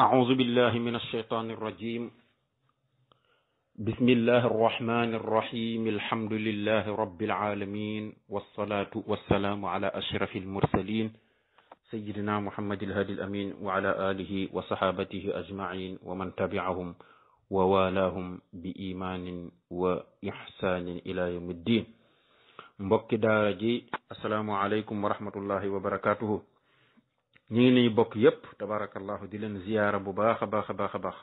أعوذ بالله من الشيطان الرجيم. بسم الله الرحمن الرحيم. الحمد لله رب العالمين، والصلاة والسلام على أشرف المرسلين سيدنا محمد الهادي الأمين وعلى آله وصحابته أجمعين ومن تبعهم ووالاهم بإيمان وإحسان إلى يوم الدين. mbokki daara ji assalaamu aleykum wa rahmatullahi wa barakatuhu. ñu ngi nuyu bokk yépp tabarakallahu di leen ziyaara bu baax a baax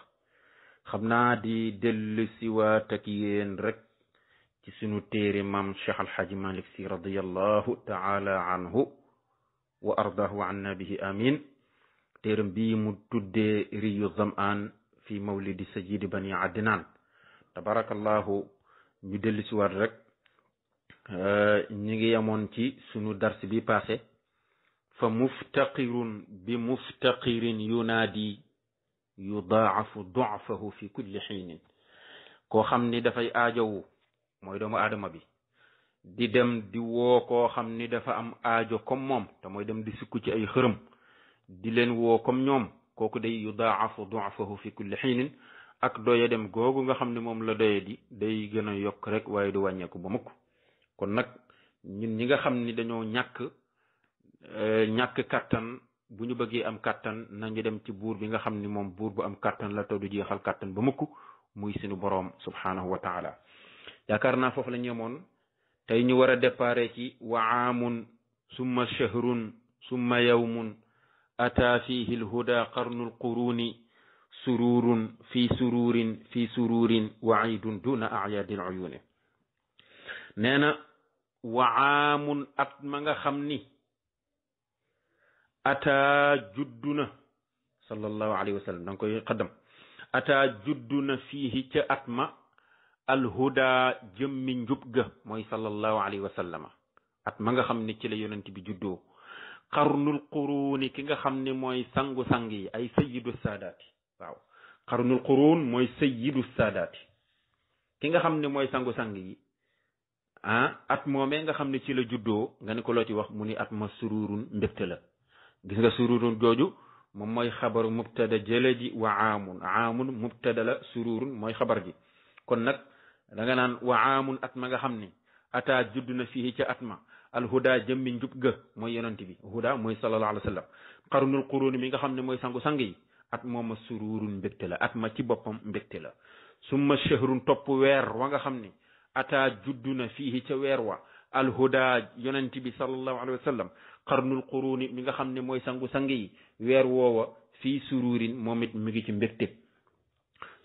xam naa di dellu si waat ak yéen rek ci sunu téere maam Cheikh Alhaji Malick Sy radiyallahu taala anhu wa ardahu anna bihi amin. téeram bii mu tuddee riyu zamaan fi mawlidi sajidi bani adnan tabarakallahu. ñu dellu si waat rek ñi ngi yamoon ci sunu dars bi passé fa muftaqirun bi muftaqirin yunaadi yudaafu duafahu fi kulli xiinin. koo xam ni dafay aajowu mooy doomu aadama bi di dem di woo koo xam ni dafa am aajo comme moom te mooy dem di sukku ci ay xërëm di leen woo comme ñoom, kooku day yudaafu duafahu fi kulli xiinin. ak doye dem googu nga xam ne moom la doye di day gën a yokk rek waaye du wàññeeku ba mukk. kon nag ñun ñi nga xam ni dañoo ñàkk kàttan, bu ñu bëggee am kàttan nañu dem ci buur bi nga xam ni moom buur bu am kàttan la te du jeexal kàttan ba mukk, muy sunu boroom subhanahu wa taala. yaakaar naa foofu la ñu yemoon. tey ñu war a déparé ci wa aamun summa shahrun summa yawmun ata fihi lhuda qarnul quruni sururun fi sururin wa aidun duna ayadil uyuni. nee na wa aamun at ma nga xam ni ata judduna sallallahu alayhi wa sallam da nga koy xaddam. ata judduna fiihi ca at ma alhuda jëmmi njub ga mooy sallallahu alayhi wa sallama. at ma nga xam ni ci la yonent bi juddoo. qarnul quruni ki nga xam ni mooy sangu-sang yi ay sayyidu saadaati. waaw qarnul qurun mooy sayyidu saadaati ki nga xam ni mooy sangu-sang yi. at moomee nga xam ne ci la juddoo nga ne ko loo ci wax mu ni at ma sururun mbégte la. gis nga sururun jooju moom mooy xabaru mubtada jële ji wa aamun mubtada la, sururun mooy xabar ji. kon nag da nga naan wa aamun at ma nga xam ne ata judd na fii ca at ma alhuda jëmmi njub ga mooy yonent bi, huda mooy sallallahu alayhi wa sallam. qarnul qurun mi nga xam ne mooy sangu-sang yi at mooma sururun mbégte la, at ma ci boppam mbégte la. summa shahrun topp weer wa nga xam ne ata juddu na fii ca weer wa alhuda yonent bi sallallahu alayhi wa sallam. qarnul quruni mi nga xam ne mooy sangu-sang yi weer woowa fii sururin moom it mi ngi ci mbégte.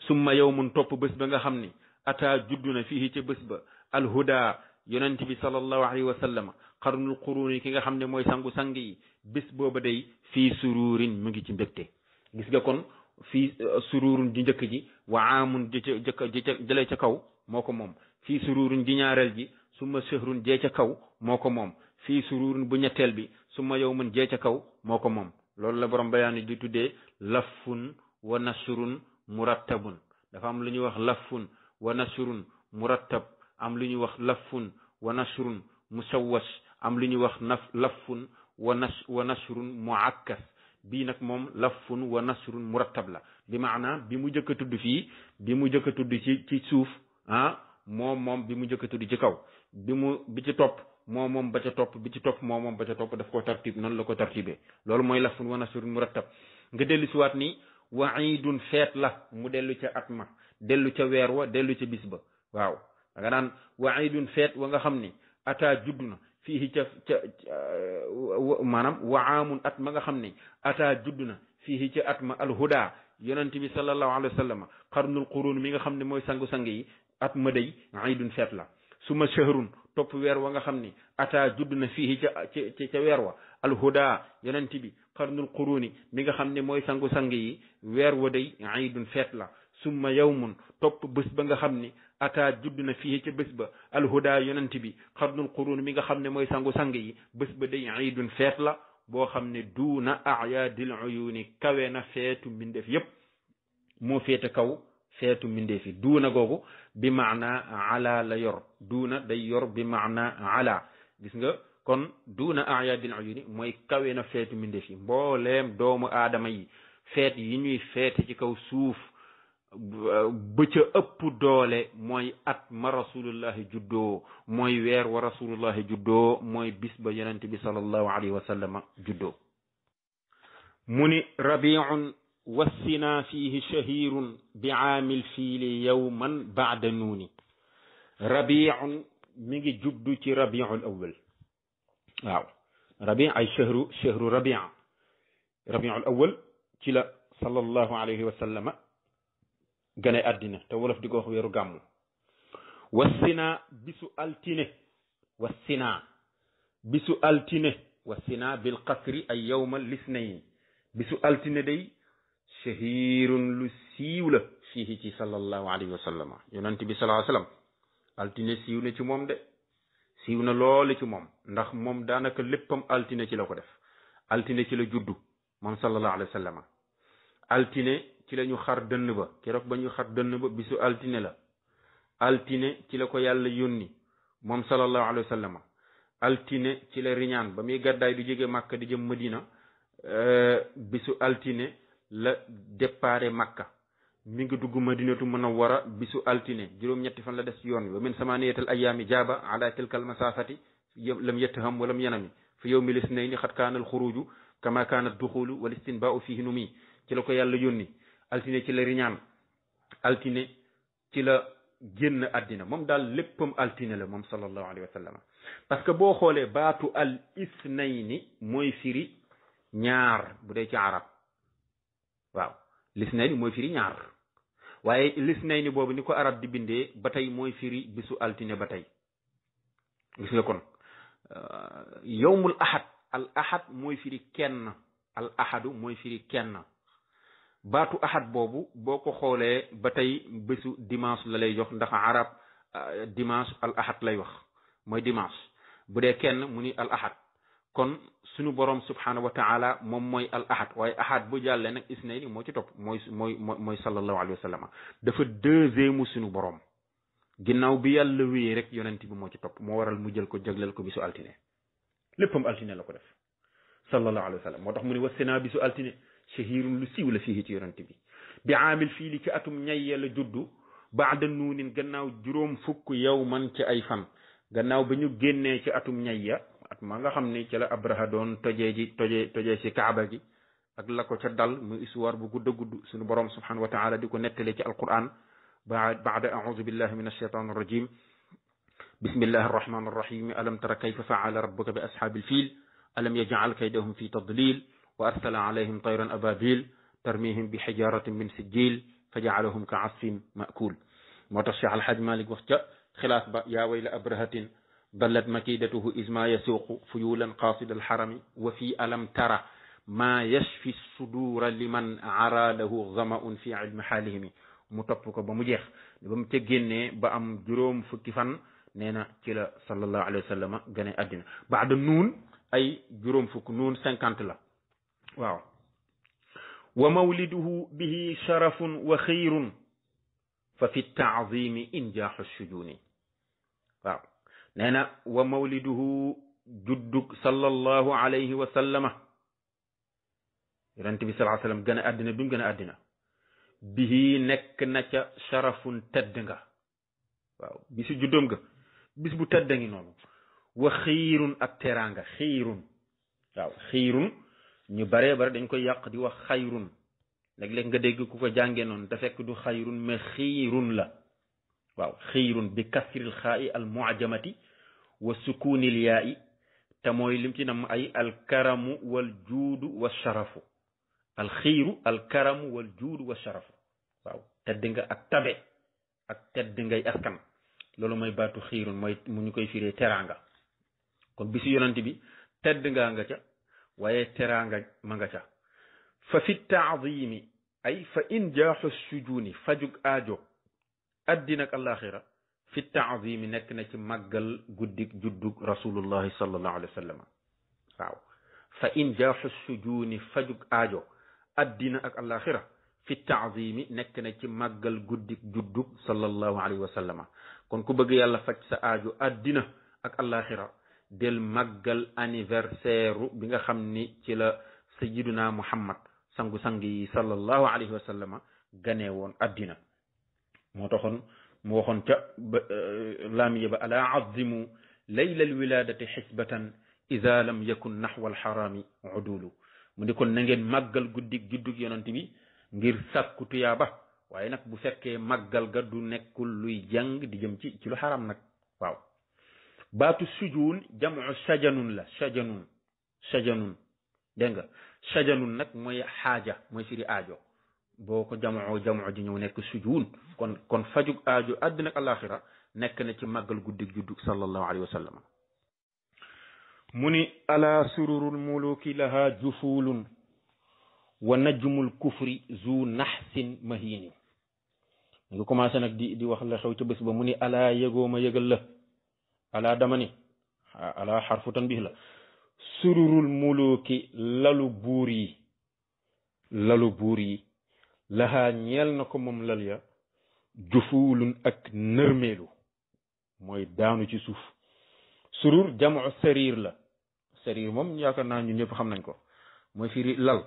summa yawmun topp bés ba nga xam ne ata juddu na fii ca bés ba alhuda yonent bi sallallahu alayhi wa sallam. qarnul quruni ki nga xam ne mooy sangu-sang yi bés booba day fii sururin mi ngi ci mbégte. gis nga kon fii sururun ji njëkk ji wa aamun ji jëlee ca kaw moo ko moom. fii sururun ji ñaareel ji summa shahrun jee ca kaw moo ko moom. fii sururun bu ñetteel bi summa yawmun jee ca kaw moo ko moom. loolu la borom bayaan di tuddee laffun wa nashrun murattabun. dafa am lu ñuy wax laffun wa nashrun murattab, am lu ñuy wax laffun wa nashrun musawwas, am lu ñuy wax laffun wa nashrun muakkas. bii nag moom laffun wa nashrun murattab la, bi maana bi mu jëkk a tudd fii, bi mu jëkk a tudd ci suuf moom bi mu jëkk a tudd ci kaw, bi ci topp moom ba ca topp, bi ci topp moom ba ca topp, daf ko tartib, noonu la ko tartibee. loolu mooy lafun wa nasrun murattab. nga dellu si waat ni wa iidun feet la, mu dellu ca at ma, dellu ca weer wa, dellu ca bis ba. waaw da nga naan wa iidun feet wa nga xam ni ata juddu na fii ca maanaam wa aamun at ma nga xam ni ata juddu na fii ca at ma alhuda yonent bi sallallahu alayhi wa sallam. qarnul qurun mi nga xam ne mooy sangu-sang yi at ma day iidun feet la. suma shahrun topp weer wa nga xam ni ata judd na fii ca weer wa alhuda yonent bi qarnul quruni mi nga xam ne mooy sangu-sang yi weer wa day iidun feet la. summa yawmun topp bés ba nga xam ni ata judd na fii ca bés ba alhuda yonent bi qarnul quruni mi nga xam ne mooy sangu-sang yi bés ba day iidun feet la boo xam ne duuna ayaadil uyuni kawe na feetu mbindeef yépp, moo féete kaw feetu mbindeef yi. duuna googu bi maana ala la yor, duuna day yor bi maana ala. gis nga kon duuna ayaadil uyuni mooy kawe na feetu mbindeef yi. mbooleem doomu aadama yi feet yi ñuy feete ci kaw suuf ba ca ëpp doole mooy at ma rasulullahi juddoo mooy weer wa rasulullahi juddoo mooy bis ba yonent bi sallallahu alayhi wa sallam juddoo mu ni rabiun wassina fihi shahirun bi aamil fiili yawman baada nuuni rabiun mi ngi jubdu ci rabiul awwal waaw rabi ay chahru rabiul awwal ci la sallallahu alayhi wa sallama gane àddina te wolof di ko wax weeru gàmmu wassina bisu altine wassina bisu altine wassina bil qasri ay yawma lisnayn bisu altine day shahirun lu siiw la fii ci sallallahu alayhi wa sallama yonent bi sallallahu alayhi wa sallam altine siiw na ci moom de siiw na loolu ci moom ndax moom daanaka léppam altine ci la ko def altine ci la juddu moom sallallahu alayhi wa sallam altine ci la ñu xar dënn ba keroog ba ñu xar dënn ba bisu altine la altine ci la ko yàlla yónni moom sallallahu alayhi wa sallam altine ci la riñaan ba muy gàddaay du jóge Makka di jëm Madina bisu altine la déparé Makka mi ngi dugg Madinatu Munawwara bisu altine juróom-ñetti fan la des ci yoon wi wa min samaniyatil ayaami jaaba ala tilkal masafati lam yattaham walam yanami fi yawmil isnayni xat kaana al xuruju kama kaana duxulu wal istinbaau fihi numi ci la ko yàlla yónni altine ci la riñaan altine ci la génn àddina moom daal léppam altine la moom sallallahu alayhi wa sallam parce que boo xoolee baatu al isnayni mooy firi ñaar bu dee ci arab waaw lisnayni mooy firi ñaar waaye lisnayni boobu ni ko arab di bindee ba tey mooy firi bisu altine ba tey gis nga kon yowmul ahad al ahad mooy firi kenn al ahadu mooy firi kenn baatu ahad boobu boo ko xoolee ba tey bésu dimanche la lay jox ndax arab dimanche al ahad lay wax mooy dimanche bu dee kenn mu ni al ahad kon suñu borom subhanahu wa taala moom mooy al ahad waaye ahad bu jàllee nag isnayni moo ci topp mooy sallallahu alayhi wa sallam dafa deuxième suñu borom ginnaaw bi yàlla wéyee rek yonent bi moo ci topp moo waral mu jël ko jagleel ko bisu altine léppam altine la ko def sallallahu alayhi wa sallam moo tax mu ne wassina bisu altine shahirun lu siiw la fii ci yonent bi aamil fii li ci atum ñayya la juddu baada nuunin gannaaw juróom fukk yow man ci ay fan gannaaw ba ñu génnee ci atum ñayya at ma nga xam ni ci la abraha doon tojee ci kaaba gi ak la ko ca dal mu histoire bu gudd a gudd suñu borom subhanahu wa taala di ko nettale ci alquran baada audu billahi min alshaitan arrajim bismillahi arrahmani arrahim alam tara kayfa faala rabbuka bi ashaabil fiil alam yaj'al kaydahum fi tadlil wa arsala alayhim tayran ababil tarmihim bi hijaratin min sijil fa ja'alahum ka asfin ma'kul moo tax Cheikh Alhaj Malik wax ca xilaas ba yaa wayla abrahatin ضلت مكيدته إذ ما يسوق فيولا قاصد الحرم وفي ألم ترى ما يشفي الصدور لمن عرى له ظمأ في علم حالهم mu topp ko ba mu jeex ba mu ca génnee ba am juróom fukki fan nee na ci la sallallahu alayhi wa sallam gane àddina baada nuun ay juróom fukk nuun 50 la waaw wa mawliduhu bihi sharafun wa xiirun fa fi taazimi injaaxu sujuni waaw nee na wa mawliduhu juddug sallallahu alayhi wa sallama yonent bi sallallahu alayhi wa sallam gën a àddina bi mu gën a àddina bihi nekk na ca sharafun tedd nga waaw bisu juddoom nga bis bu tedd ngi noonu wa xiirun ak teraanga xiirun waaw xiirun ñu baree bare dañ koy yàq di wax xayrun léeg-léeg nga dégg ku ko jàngee noonu te fekk du xayrun mais xiirun la waaw xiirun bi kasril xaa'i al mu'jamati wa sukunil yaa'i te mooy lim ci nam ay alkaramu wal juudu wa sharafu alxiiru alkaramu wal juudu wa sharafu waaw tedd nga ak tabe ak tedd ngay askan loolu mooy baatu xiirun mooy mu ñu koy firee teraanga kon bisu yonent bi tedd nga ca waaye teraanga ma nga ca fa fi taazimi ay fa injaaxu sujuni fajug aajo addina ak alaxira fi taazimi nekk na ci màggal guddik juddug rasulullahi sallallahu alayhi wa sallam waaw fa injaaxu sujuni fajug aajo addina ak alaxira fi taazimi nekk na ci màggal guddik juddug sallallahu alayhi wa sallam kon ku bëgg yàlla faj sa aajo addina ak alaxira del màggal anniversaire bi nga xam ni ci la sayyiduna muhammad sangu-sang yi sallallahu alayhi wa sallama ganee woon addina moo taxoon mu waxoon ca laamiya ba ala azimu layla alwiladati xisbatan ida lam yakun naxwa alxarami udulu mu di kon na ngeen màggal guddig juddug yonent bi ngir sàkku tuyaaba waaye nag bu fekkee màggal ga du nekkul luy jàng di jëm ci lu xaram nag waaw baatu sujuun jamu sajanun la sajanun dégg nga sajanun nag mooy xaaja mooy firi aajo boo ko jamoo ji ñëw nekk sujuun kon fajug aajo àddina ak alaxira nekk na ci màggal guddig juddug sallallahu alayhi wa sallam mu ni ala sururul muluki laha jufulun wa najmul kufri zu naxsin mahini ñu ngi commencé nag di wax la xew ca bés ba mu ni ala yëgooma yëgal la ala dama ni ala xarfu tanbih la sururul muluki lalu buur yi lahaa ñeel na ko moom lal ya jufuulun ak nërmeelu mooy daanu ci suuf surur jamu sariir la sariir moom yaakaar naa ñun ñëpp xam nañ ko mooy firi lal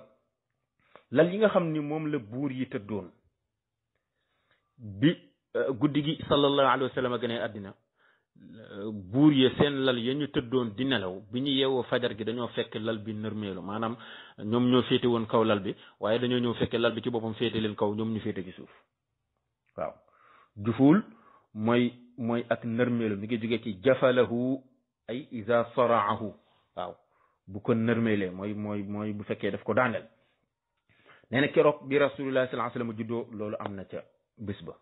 yi nga xam ni moom la buur yi tëddoon bi guddi gi sallallahu alayhi wa sallam gënee àddina buur yi seen lal ya ñu tëddoon di nelaw bi ñu yeewoo fajar gi dañoo fekk lal bi nërmeelu maanaam ñoom ñoo féete woon kaw lal bi waaye dañoo ñëw fekke lal bi ci boppam féete leen kaw ñoom ñu féete ci suuf waaw jufuul mooy ak nërmeelu mi ngi jógee ci jafalahu ay iza saraahu waaw bu ko nërmeelee mooy bu fekkee daf ko daaneel nee na keroog bi rasulullah sallallahu alayhi wasallam juddoo loolu am na ca bés ba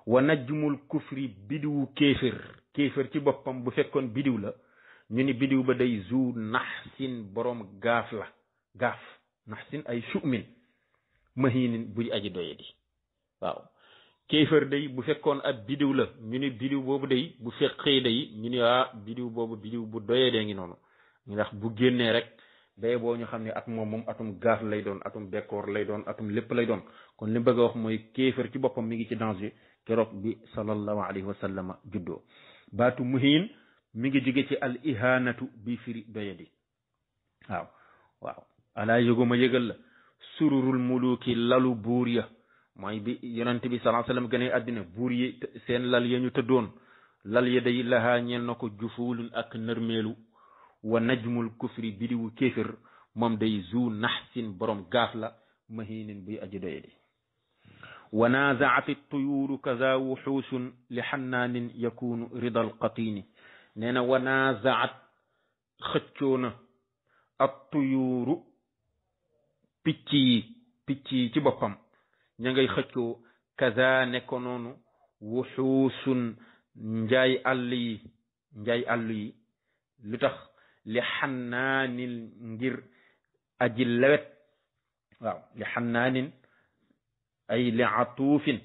wa najmul kufri bidiwu kéefër ci boppam bu fekkoon bidiw la ñu ni bidiw ba day zu naxsin borom gaaf la gaaf naxsin ay su'min mahinin buy aji doye di waaw kéefër day bu fekkoon ab bidiw la ñu ni bidiw boobu day bu fekkee day ñu ni bidiw boobu bidiw bu doyee dee ngi noonu ndax bu génnee rek day boo ñu xam ne at moom atum gaaf lay doon atum bekkoor lay doon atum lépp lay doon kon li bëgg a wax mooy kéefër ci boppam mi ngi ci danger keroog bi sallallahu alayhi wa sallam juddoo baatu muhin mi ngi jóge ci al ihanatu bi firi doyadi waaw alaa yëguma yëgal la sururul muluki lalu buur ya mooy bi yonent bi sallallahu alayhi wa sallam gënee àddina buur yi seen lal ya ñu tëddoon lal ya day lahaa ñeel na ko jufuulun ak nërmeelu wa najmul kufri bidiwu kéefër moom day zu naxsin borom gaaf la mahinin buy aji doyadi wa naazaati tuyuuru kaza wuxuusun li xannaanin yakunu rida alqatini nee na wa naazaat xëccoona at tuyuuru picc yi ci boppam ña ngay xëccoo kaza ne ko noonu wuxuusun njaay àll yi lu tax li xannaanin ngir aji lewet waaw li xannaanin ay li atuufin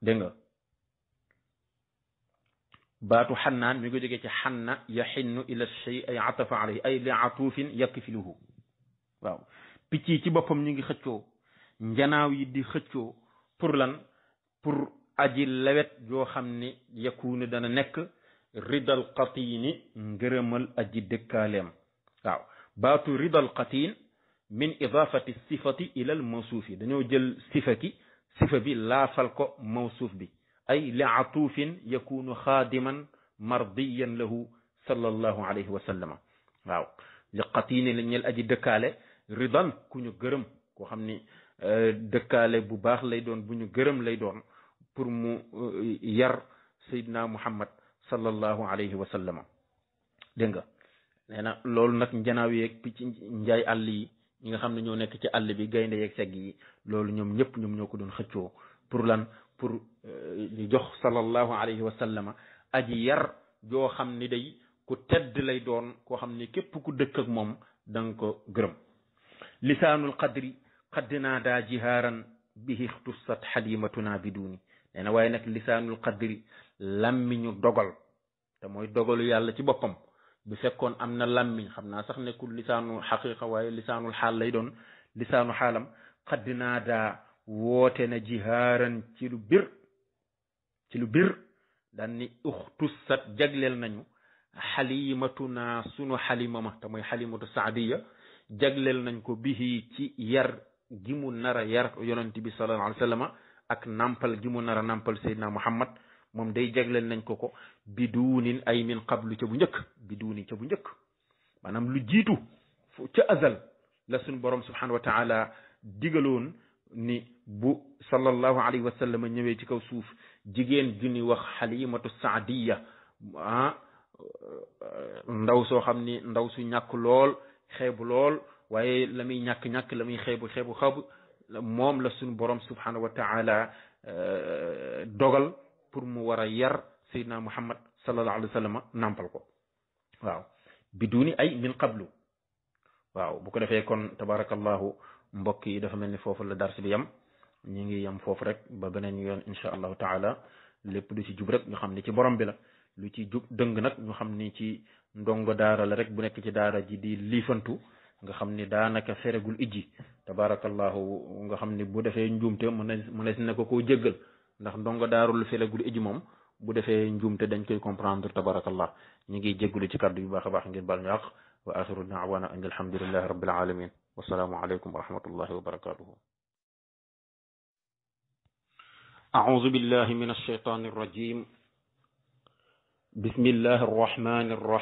dégg nga baatu xannaan mi ngi jógee ci xanna yaxinnu ila shay ay atafa alayhi ay li atuufin yakfiluhu waaw picc yi ci boppam ñu ngi xëccoo njanaaw yi di xëccoo pour lan pour aji lewet yoo xam ne yakunu dana nekk ridal qatiini ngërëmal aji dëkkaaleem waaw baatu ridal qatiin min idafati sifati ila al mawsuufi dañoo jël sifa bi laafal ko mawsuuf bi ay li atuufin yakunu xaadiman mardiyan lahu sallallahu alayhi wa sallama waaw li qatiini la ñeel aji dëkkaale ridan ku ñu gërëm koo xam ni dëkkaale bu baax lay doon bu ñu gërëm lay doon pour mu yar Seydina Muhammad sallallahu alayhi wa sallama dégg nga nee na loolu nag njanaaw yeeg picc njaay àll yi ñi nga xam ne ñoo nekk ci àll bi gaynde yeeg segg yi loolu ñoom ñëpp ñoom ñoo ko doon xëccoo pour lan pour ñu jox sallallahu alayhi wa sallama aji yar joo xam ni day ku tedd lay doon koo xam ni képp ku dëkk ak moom da nga ko gërëm lisaanul qadri qad naadaa jihaaran bihi ixtussat xadimatuna biduni nee na waaye nag lisaanul qadri lammiñu dogal te mooy dogalu yàlla ci boppam bu fekkoon am na lammiñ xam naa sax nekkul lisaanu xaqiqa waaye lisaanul xaal lay doon lisaanu xaalam qad naadaa woote na jihaaran ci lu bir daan ni ixtussat jagleel nañu xalimatuna sunu xalima ma te mooy xalimatu saadiya jagleel nañ ko bihi ci yar gi mu nar a yar yonent bi sallallahu alayhi wa sallam ak nampal gi mu nar a nampal Seydina Muhammad moom day jagleel nañ ko biduunin ay min qablu ca bu njëkk biduuni ca bu njëkk maanaam lu jiitu ca azal la suñ borom subhanahu wa taala digaloon ni bu sallallahu alayhi wa sallam ñëwee ci kaw suuf jigéen ju ni wax xalimatu saadiya ndaw soo xam ni ndaw su ñàkk lool xeebu lool waaye la muy ñàkk-ñàkk la muy xeebu moom la suñu borom subhanahu wa taala dogal pour mu war a yar sayyidina muhammad sallallahu alayhi wa sallam nampal ko waaw biduni ay min qablu waaw bu ko defee kon tabarakallahu mbokk yi dafa mel ni foofu la dars bi yam ñi ngi yam foofu rek ba beneen yoon insha allahu taala lépp lu ci jub rek ñu xam ni ci borom bi la lu ci jub dëng nag ñu xam ni ci ndongo daara la rek bu nekk ci daara ji di liifantu nga xam ni daanaka feregul ijji tabarakallahu nga xam ni bu defee njuumte mu ne si ne ko koo jéggal ndax ndongo daarul feregul ijji moom bu defee njuumte dañ koy comprendre tabarakallah ñi ngi jéggalu ci kàddu yu baax a baax ngeen bal ñu àq wa axiru daawana an alhamdulillahi rabbil alamin wasalaamu aleykum wa rahmatullahi wa barakatuhu أعوذ بالله من الشيطان الرجيم بسم الله الرحمن الرحيم